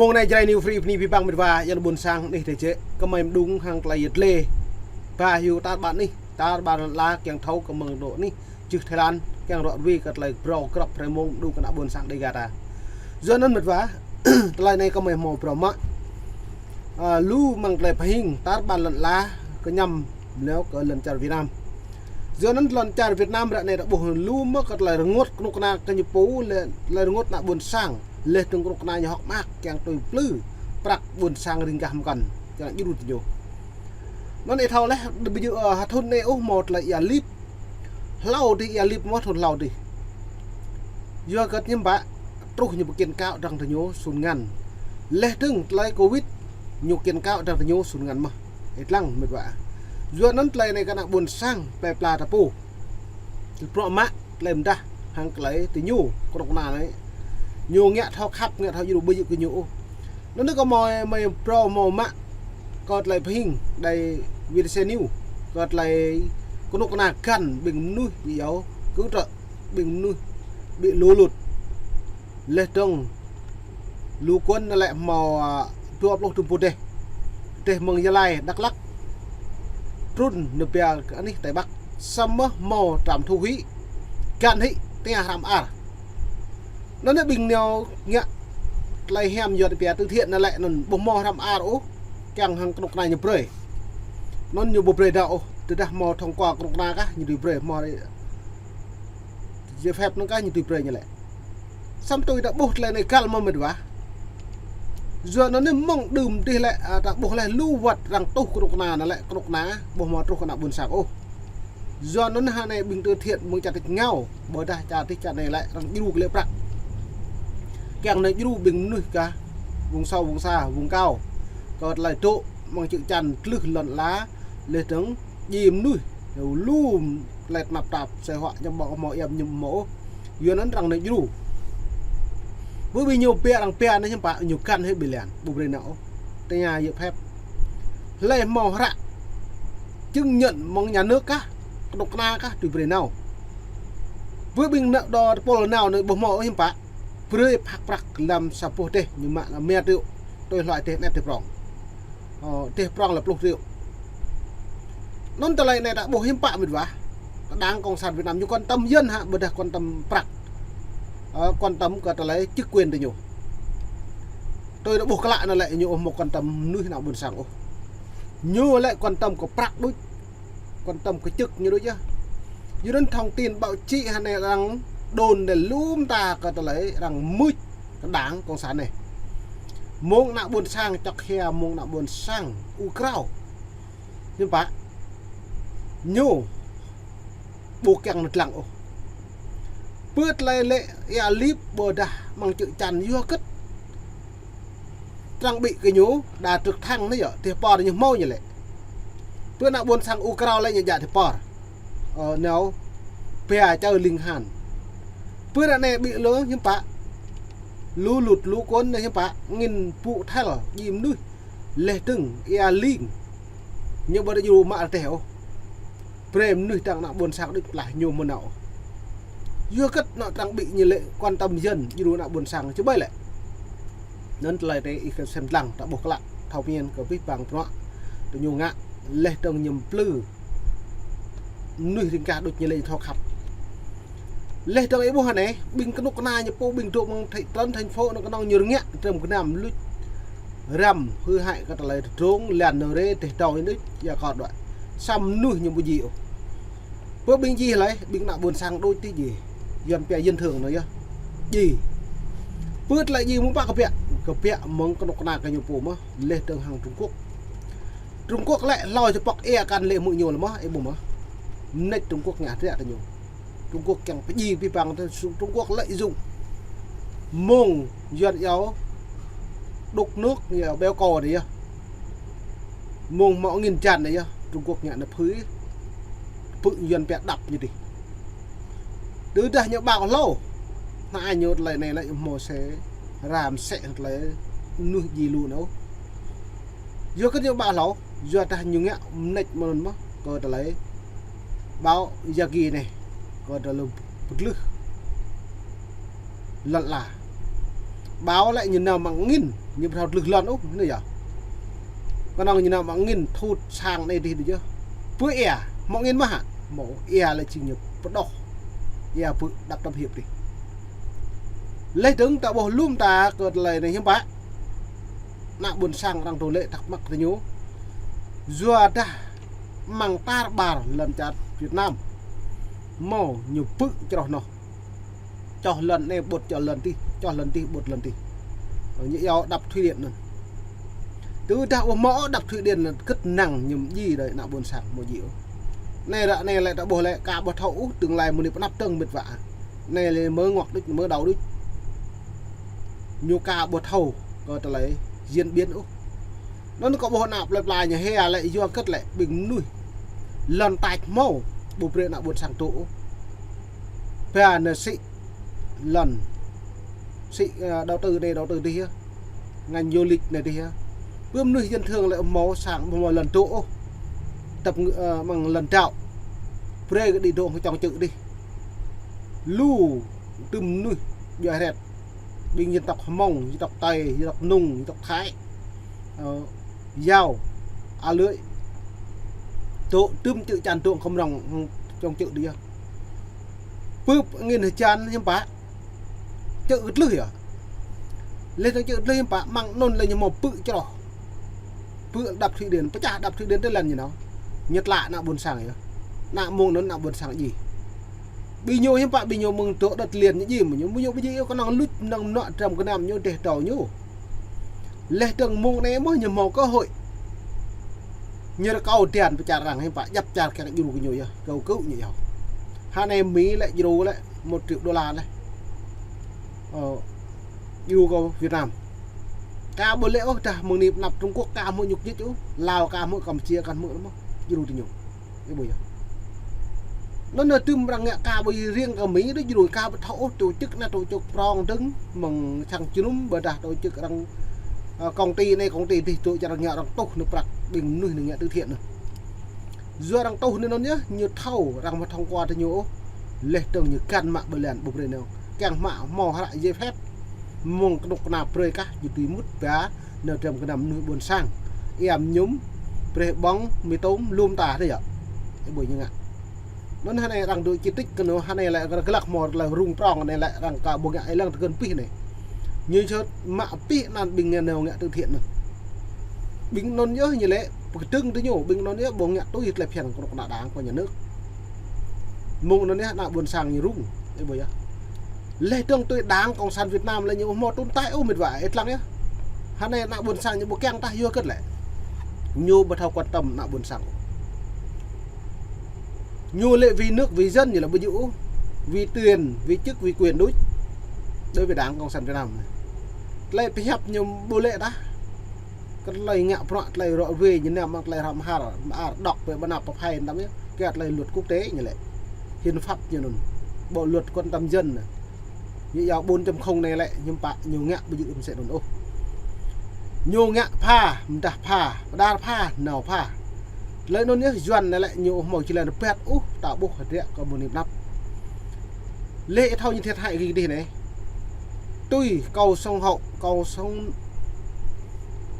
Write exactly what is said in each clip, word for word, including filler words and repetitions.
Mông anai Jrai New Free bơni abih bang met wa, yang ƀôn sang anih tơčĕ, kơmơi mơđung hăng tơlơi yet lĕ. Ba hyu tar ƀar anih, tar ƀar lŏn ala kiăng thâo kơ mơ̆ng dŏ anih, čư̆ Thái Lan, kiăng rŏ rui kơ tơlơi phrâo krăp hrơi mông mơđung kơ ană ƀôn sang Dêga ta. Yua anŭn met wa, tơlơi anai kơmơi hmâo phrâo mă. Ơ, lu mơ̆ng tơlơi pơhing, tar ƀar lŏn ala, kơñăm mlâo kơ lŏn čar Việt Nam. Yua anŭn lŏn čar Việt Nam ră anai ta ƀuh lu mơ̆ kơ tơlơi rơngot kơnuk kơna kơ ñu pô lĕ, tơlơi rơngot ană ƀôn sang. Leh dơ̆ng kơnuk kơna ñu hŏk mơak kiăng tui plư prăk ƀôn sang ring gah mơkăn, kiăng djru tơ ñu. Anŭn ih thâo leh, ƀu djơ̆, ơ, ha thŭn anai ôh hmâo tơlơi ia lip. Hlâo dih ia lip mơ̆ thŭn hlâo dih. Yua kơ hiư̆m pă, truh ñu ƀu kiện cáo dơ̆ng tơ ñu sun ngăn. Leh dơ̆ng tơlơi covid, ñu kiện cáo dơ̆ng tơ ñu sun ngăn mơ̆. Ih lăng met wa. Yua anŭn tơlơi anai kơ ană ƀôn sang plơi pla ta pô. Tơl prŏ mă, tơlơi mơdah, hăng tơlơi tơ ñu, kơnuk kơna anai. Ñu ngă thâo khăp, ngă thâo djru ƀu djơ̆ kơ ñu ôh. Anŭn kơ mơi, mơi phrâo hmâo mă, kơ tơlơi pơhing, đài vê tê xê News, kơ tơlơi kơnuk kơna găn ƀing mơnuih ƀu iâu, kơ tơlơi ƀing mơnuih ƀu lu lŭt. Leh dơ̆ng lu kơnuk kơna lĕ hmâo, ơ, dua pluh tơm pô dêh. Dêh mơ̆ng Gia Lai, Dak Lak. Trŭn nao pia kơ anih Tây Bắc. Samơ̆ hmâo trạm thu phí. Găn hĭ, tơña hrăm ar. Anŭn anai ƀing ñu ngă tơlơi hiam yua pia từ thiện anŭn lĕ anŭn ƀu hmâo hrăm ar ôh. Kiăng hăng kơnuk kơna ñu brơi. Anŭn ñu ƀu brơi đaŏ ôh. Tơdah hmâo thông qua kơnuk kơna kah, ñu dưi brơi hmâo giấy phép anŭn kah ñu dưi brơi ñu lĕ. Samơ̆ tui ta ƀuh tơlơi anai găl mơ̆ met wa. Yua anŭn anai mơ̆ng đưm dih lĕ, ơ, ta ƀuh leh lu wơ̆t arăng tuh kơnuk kơna anŭn lĕ kơnuk kơna ƀu hmâo truh kơ ană ƀôn sang ôh. Yua anŭn ha anai ƀing từ thiện mơ̆ng čar tač rơngiao, ƀôdah čar tač čar anai lĕ arăng djru kơ lĕ prăk. Kiăng nao djru ƀing mơnuih kah, vùng sâu, vùng xa, vùng cao. Kơ tơlơi dŏ mơ̆ng čư̆ čan tlưh lŏn ala, leh dơ̆ng djai mơnuih, lu tơlơi tơnap tap, sĕ huă ñu ƀu hmâo iăm ñu hmâo ôh. Yua anŭn arăng nao djru. Ƀu ƀing ñu pia arăng pia anai hiư̆m pă ñu găn hĭ ƀơi lăn, ƀu brơi nao ôh. Tơña giấy phép. Hlơi hmâo hră chứng nhận mơ̆ng nhà nước kah, kơnuk kơna kah, dưi brơi nao. Ƀu ƀing nao đo tơpul nao anai ƀu hmâo ôh hiư̆m pă. Brơi phak prăk lăm sa boh dêh ñu mă lăm mia triệu, tui hluai dêh anet dêh prŏng. Ơ, dêh prŏng lăm pluh triệu. Anŭn tơlơi anai ta ƀuh hiư̆m pă met wa. Đảng Cộng sản Việt Nam ñu quan tâm dân hă, ƀôdah quan tâm prăk. Ơ, quan tâm kơ tơlơi chức quyền tơ ñu. Tui ta ƀuh klă anŭn lĕ ñu ƀu hmâo quan tâm mơnuih ană ƀôn sang ôh. Ñu lĕ quan tâm kơ prăk đôč. Quan tâm kơ chức ñu đôč yơh. Yua anŭn thông tin báo chí ha anai arăng đôn đe lŏm ta kơ tơlơi arăng mưč kơ đảng cộng sản anai. Mơ̆ng ană ƀôn sang čŏk hia mơ̆ng ană ƀôn sang ur krao. Hiư̆m pă. Ñu ƀu kiăng nao dlăng ôh. Pơ tơlơi lĕ ia lip ƀôdah mơ̆ng čư̆ čan yua kơ trang bị kơ ñu, đa trực thăng anai yơh, dêh pơr ñu hmâo ñu lĕ. Pơ ană ƀôn sang ur krao lĕ ñu djă dêh pơr. Ơ, nao pia čơ ling han. Pơ anai ƀu lơ hiư̆m pă. Lu lŭt lu kơnuk anai hiư̆m pă, angĭn pŭ thel, djai mơnuih. Leh dơ̆ng ia ling. Ñu ƀu dưi djru mă rơdêh ôh. Brơi mơnuih dơ̆ng ană ƀôn sang đôč plah ñu mơ̆ nao. Yua kơ anŏ trang bị ñu lĕ quan tâm dân, djru ană ƀôn sang čơbơi lĕ. Anŭn tơlơi tơ ih kơ sem lăng, ta ƀuh klă, thâo pơmĭn kơ abih bang bruă. Tơ ñu ngă, leh dơ̆ng ñu plư. Mơnuih ring gah đôč ñu lĕ thâo khăp. Leh dơ̆ng ih ƀuh anai, ƀing kơnuk kơna ñu pô ƀing dŏ mơ̆ng thị trấn, thành phố anŭn kơnơ̆ng ñu rơngiă, trơm gơnam luč. Răm, hư hại kơ tơlơi tơdrong, lăn nao rê, dêh tâo ñu đôč, ia kơ đuaĭ. Samơ̆ mơnuih ñu ƀu djai ôh. Pơ ƀing djai hlơi, ƀing ană ƀôn sang đôč tih djai. Yuan pia dân thường anŭn yơh. Djai. Pơ tơlơi djai mơ̆ng pă kơbiă, kơbiă mơ̆ng kơnuk kơna kơ ñu pô mơ̆, leh dơ̆ng hăng Trung Quốc. Trung Quốc lĕ hlâo čơpŏk ia kăn lĕ hmư̆ ñu lĕ mơ̆, ih ƀuh mơ̆. Mơneč Trung Quốc ngă hơdră tơ ñu. Trung Quốc kiăng pơdjai abih bang tơ Trung Quốc lợi dụng. Mơ̆ng Yuan iâu đục nước, iâu béo cò anai yơh. Mơ̆ng hmâo angĭn hơjan anai yơh, Trung Quốc ngă nao phưi. Pơ Yuan pia đập ñu dih. Tơdah ñu ƀao hlâo. Anai ñu tơlơi anai lĕ hmâo sĕ ram sĕ tơlơi mơnuih djai lu nao. Yua kơ ñu ƀao hlâo, yua dah ñu ngă mơneč mơ̆n mơ̆, kơ tơlơi ƀao Yagi anai, kơ tơlơi pơglưh lŏn ala. Ƀâo lĕ ñu nao mă angin, ñu ƀu thâo tlưh lŏn ôh, anai yơh. Kơnơ̆ng ñu nao mă angin, thut sang anai dih dih yơh. Pơ ia, mă angin mơ̆ hă? Mơ̆ ia lĕ či ñu pơđoh. Ia pơ đăp tơm hiăp dih. Laih dơ̆ng ta ƀuh lŏm ta kơ tơlơi anai hiư̆m pă. Ană ƀôn sang arăng tơlơi thắc mắc tơ ñu. Yua dah amăng tar ƀar lŏn čar Việt Nam. Mơ̆ ñu pơ̆ čroh noh. Čoh lŏn anai ƀut čoh lŏn dih, čoh lŏn dih ƀut lŏn dih. Ơ, ñu iâu đập thủy điện anŭn. Tơdah ƀu hmâo đập thủy điện anŭn, kơ̆t năng ñu mơ̆ djai đơi ană ƀôn sang mơ̆ djai ôh. Anai ră anai lĕ ta ƀuh lĕ, ka ƀu thâo ôh, tương lai mơ̆ng anai pơ anăp tơ̆ng mĕt wa. Anai lĕ mơ̆ ngŏk đôč, mơ̆ đau đôč. Ñu ka ƀu thâo kơ tơlơi diễn biến ôh. Anŭn kâo ƀuh ană plơi pla ñu hia lĕ yua hơget lĕ ƀing mơnuih. Lŏn tač hmâo, ƀu brơi ană ƀôn sang dŏ ôh. Ba nao sĭ lŏn. Sĭ, ơ, đầu tư anai đầu tư dih yơh. Ngành du lịch anai dih yơh. Ƀu mơnuih dân thường lĕ hmâo sang ƀu hmâo lŏn dŏ ôh. Tơpă, ơ, amăng lŏn dŏ. Brơi kơ đĭ dŏ hăng čŏng čư̆ dih. Lu tơm mơnuih djuai hrĕt. Ƀing dân tộc Hmông, dân tộc Tây, dân tộc Nùng, dân tộc Thái. Ơ, Yao, a lưới. Dŏ tơm čư̆ čan dŏ khŏm rŏng, hm, čŏng čư̆ dih yơh. Pơ̆p angin hơjan hiư̆m pă. Čư̆ kơ tlưh yơh. Laih dơ̆ng čư̆ kơ tlưh hiư̆m pă, amăng anŭn lĕ ñu hmâo pơ̆ čroh. Pơ̆ đập thủy điện, pơčah đập thủy điện tơlơi anŭn ñu nao. Ñu tla ană ƀôn sang yơh. Ană mơ̆ng anŭn ană ƀôn sang djai. Ƀing ñu hiư̆m pă, ƀing ñu mơ̆ng dŏ đất liền ñu djai mơ̆ ñu, mơ̆ ñu ƀu djai ôh, kơnơ̆ng luč mơnơ̆ng mơnuă dram gơnam ñu dêh dâo ñu. Laih dơ̆ng mơ̆ng anai mơ̆ ñu hmâo cơ hội. Ñu rơkâo tian pơčar arăng hiư̆m pă, djăp čar kiăng djru kơ ñu yơh, kâo kơ̆ ñu yơh. Hơnai Mi lĕ djru lĕ một triệu đô la lĕ. Ơ, djru kơ Việt Nam. Ka ƀu lĕ ôh dah mơ̆ng anai pơ anăp Trung Quốc ka hmư̆ ñu kơñĭt ôh, Lào ka hmư̆, Campuchia ka hmư̆ lĕ mơ̆ djru tơ ñu. Ơ, ƀu yơh. Anŭn anai tơm arăng ngă ka ƀu riêng kơ Mi đôč djru, ka ƀu thâo ôh tổ chức anai tổ chức prong dơ̆ng mơ̆ng sang jơnum ƀôdah tổ chức arăng, ơ, công ty anai công ty dih dŏ čar arăng ngă arăng tuh anai prăk ƀing mơnuih anai ngă từ thiện anai. Yua arăng tuh anai anŭn yơh, ñu thâo arăng ƀu thông qua tơ ñu ôh. Laih dơ̆ng ñu găn mă ƀơi lŏn ƀu brơi nao. Kiăng mă hmâo hră giấy phép. Mơ̆ng kơnuk kơna brơi kah, ñu tui mŭt ba, nao dram gơnam mơnuih ƀôn sang. Iam ñum, brơi ƀơ̆ng, mì tôm, lŏm ta dih yơh. Ơ, ƀu ñu ngă. Anŭn hơnai arăng dŏ čih tĭk kơ anŭn, hơnai lĕ arăng glăk hmâo tơlơi rŭng prong, anai lĕ arăng ka ƀu ngă ih lăng tơgơ̆n pih anai. Ñu čơt mă pih anăn ƀing ngă nao ngă từ thiện anŭn. Ƀing anŭn yơh ñu lĕ pơkơdơ̆ng tơ ñu, ƀing anŭn yơh ƀu ngă tui tơlơi phiăn kơnuk kơna Đảng kơ nhà nước. Mơ̆ng anŭn yơh ană ƀôn sang ñu rŭng, ơ, ƀu yơh. Laih dơ̆ng tui Đảng Cộng sản Việt Nam lĕ ñu ƀu hmâo tồn tại ôh mĕt wa, ih lăng yơh. Hơnai ană ƀôn sang ñu ƀu kiăng tah yua hơget lĕ. Ñu ƀu thâo quan tâm ană ƀôn sang. Ñu lĕ vì nước vì dân ñu lĕ ƀu djơ̆ ôh. Vì tiền, vì chức, vì quyền đôč. Đối với Đảng Cộng sản Việt Nam anai. Tơlơi pơhiăp ñu ƀu lĕ tah. Kơ tơlơi ngă bruă tơlơi rŏ ruai ñu nao mă tơlơi hrăm har, mă ar đŏk ƀơi ƀơi anăp pơphai tăm yơh. Kơ tơlơi luật quốc tế ñu lĕ. Hiến pháp ñu anŭn. Bộ luật quan tâm dân anai. Ñu iâu bốn chấm không anai lĕ, hiư̆m pă, ñu ngă ƀu djơ̆ mơsĕ anŭn ôh. Ñu ngă pha, mơdah pha, pơđar pha, nao pha. Tơlơi anŭn yơh Yuan anai lĕ, ñu hmâo či lĕ rơbat ôh, ta ƀuh hơdră kơ mơ̆ng anai pơ anăp. Lĕ ih thâo ñu thiệt hại kơ dih anai. Tui kâo sông hậu, kâo sông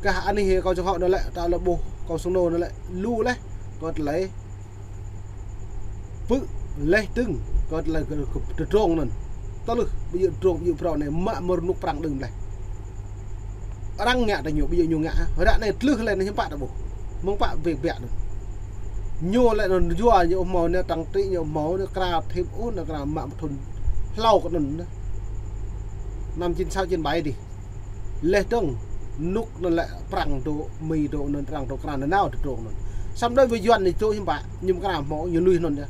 gah anih kâo sông hậu anai lĕ, ta lĕ ƀuh kâo sông nô anai lĕ, lu laih, kơ tơlơi pơ̆ laih dơ̆ng, kơ tơlơi kơ, kơ, tơdrong anŭn. Tơlưh, ƀu djơ̆ tơdrong, ƀu djơ̆ prong anai, mă mơ̆ rơnŭk prăng đơ̆ng laih. Arăng ngă tơ ñu, ƀu djơ̆ ñu ngă, ră anai tlưh laih anai hiư̆m pă ta ƀuh. Mơ̆ng pă ƀiă ƀiă anŭn. Ñu lĕ anŭn yua ñu hmâo anai trang trí ñu hmâo anai kra thim ôh anai kra mă thun hlâo kơ anŭn anai. Năm chín sáu chín bảy dih. Laih dơ̆ng, rơnŭk anŭn lĕ prăng dŏ, Mi dŏ, anŭn prăng dŏ, krăn anŭn nao dŏ dŏ anŭn. Samơ̆ đối với Yuan anai dŏ hiư̆m pă, ñu mơ̆ krăn hmâo, ñu lui anŭn yơh.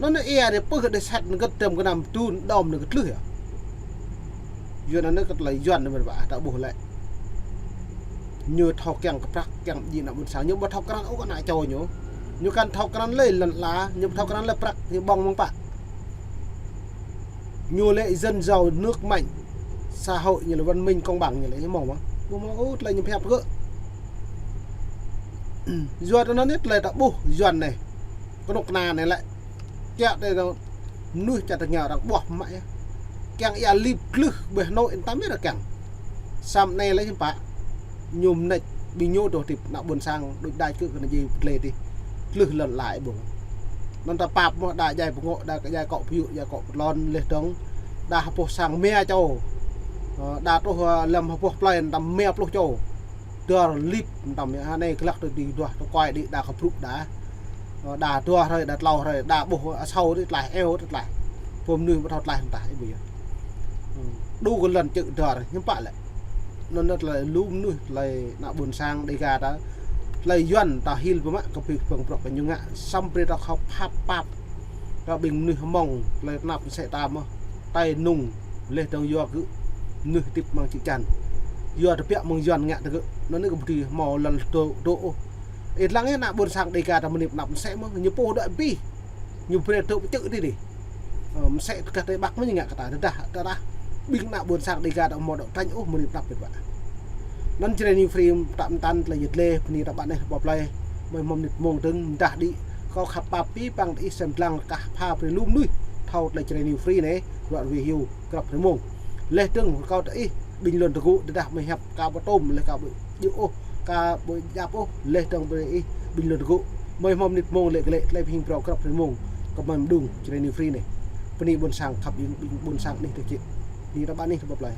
Anŭn anai ia anai pơ̆ đe sat anŭn gơ̆t tơm gơnam tun đom anŭn gơ̆t tlưh yơh. Yuan anŭn kơ tơlơi Yuan anŭn mơ̆n ƀă ta ƀuh lĕ. Ñu thâo kiăng kơ prăk, kiăng djai ană ƀôn sang, ñu ƀu thâo krăn ôh kơ ană čô ñu. Ñu kăn thâo krăn lĕ lŏn ala, ñu ƀu thâo krăn lĕ prăk, ñu ƀơ̆ng mơ̆ng pă. Ñu lĕ dân giàu nước mạnh, xã hội ñu lĕ văn minh công bằng ñu lĕ ñu hmâo mơ̆. Ñu hmâo ôh tơlơi ñu pơhiăp gơ̆. Yua tơ anŭn yơh tơlơi ta ƀuh Yuan anai. Kơnuk kơna anai lĕ. Kiăng tơ anŭn mơnuih čar tơngia arăng ƀuah mă yơh. Kiăng ia lip glưh ƀơi Hà Nội tăm yơh arăng kiăng. Samơ̆ anai lĕ hiư̆m pă, ñu mơneč ƀing ñu dŏ hơdip, ană ƀôn sang đôč đač kơ kơ anai djai pơdlê tih. Tlưh lŏn lai ƀơ̆ng. Anŭn ta pap mơ̆, đa djai pơngŏ, đa djai akŏ pơyŭ, djai akŏ pơtlon, laih dơ̆ng đa hơpuh sang mia čô. Ơ, đa truh, ơ, lăm hơpuh plơi anŭn tơm mia pluh čô. Dơr lip anŭn tơm, anai glăk tơ dih duah tơ kuai đĭ đa kơ brŭ đa. Ơ, đa dua hrơi, đa tlâo hrơi, đa ƀuh asâo tih tlaih, eo tih tlaih. Pô mơnuih ƀu thâo tlaih mơta, ih ƀuh yơh. Ư, đu kơ lŏn čư̆ dơr, hiư̆m pă lĕ. Anŭn tơlơi lu mơnuih, tơlơi ană ƀôn sang Dêga ta, tơlơi Yuan ta hil biă mă kơ pih pơ̆ng prŏk kơ ñu ngă, samơ̆ brơi ta khŏp hăp pap. Kơ ƀing mơnuih Hmông, tơlơi tơnap mơsĕ ta mơ̆, tai nung, laih dơ̆ng yua gơ̆ mơnuih hơdip amăng čư̆ čan. Yua tơbiă mơ̆ng Yuan ngă tơ gơ̆, anŭn anai kơ ƀu dưi hmâo lŏn dŏ, dŏ ôh. Ih lăng ană ƀôn sang Dêga ta mơnip tơnap mơsĕ mơ̆, ñu pô đuaĭ abih. Ñu brơi dŏ pơčư̆ tih dih. Ơ, mơsĕ tơgah tơlơi ƀă mơ̆ ñu ngă kơ ta, tơdah, tơdah ƀing ană ƀôn sang Dêga ta hmâo dŏ trañ ôh mơnip tơnap pĭt wă. Anŭn Jrai New Free pơtă pơtăn tơlơi yơh dleh, bơni ta ƀă anai pơ plơi. Mơi hmâo mơnit mông dơ̆ng mơdah đĭ. Kâo khăp pap pih păng tơ ih sem lăng kah pha brơi lu mơnuih thâo tơlơi Jrai New Free anai, ruă ruih hyu, krăp rơmông. Laih dơ̆ng kâo tơ ih, ƀing lŏn tơgŭ, tơdah mơi hiăp ka ƀu tôm, laih ka ƀu djơ̆ ôh, ka ƀu djăp ôh, laih dơ̆ng brơi ih, ƀing lŏn tơgŭ. Mơi hmâo mơnit mông lĕ kơ lĕ, tơlơi pơhing phrâo krăp rơmông, kơ mơi mơđung Jrai New Free anai. Bơni ƀôn sang khăp, ƀing ƀôn sang anih tơ čĭt. Bơni ta ƀă anih tơ pơ plơi.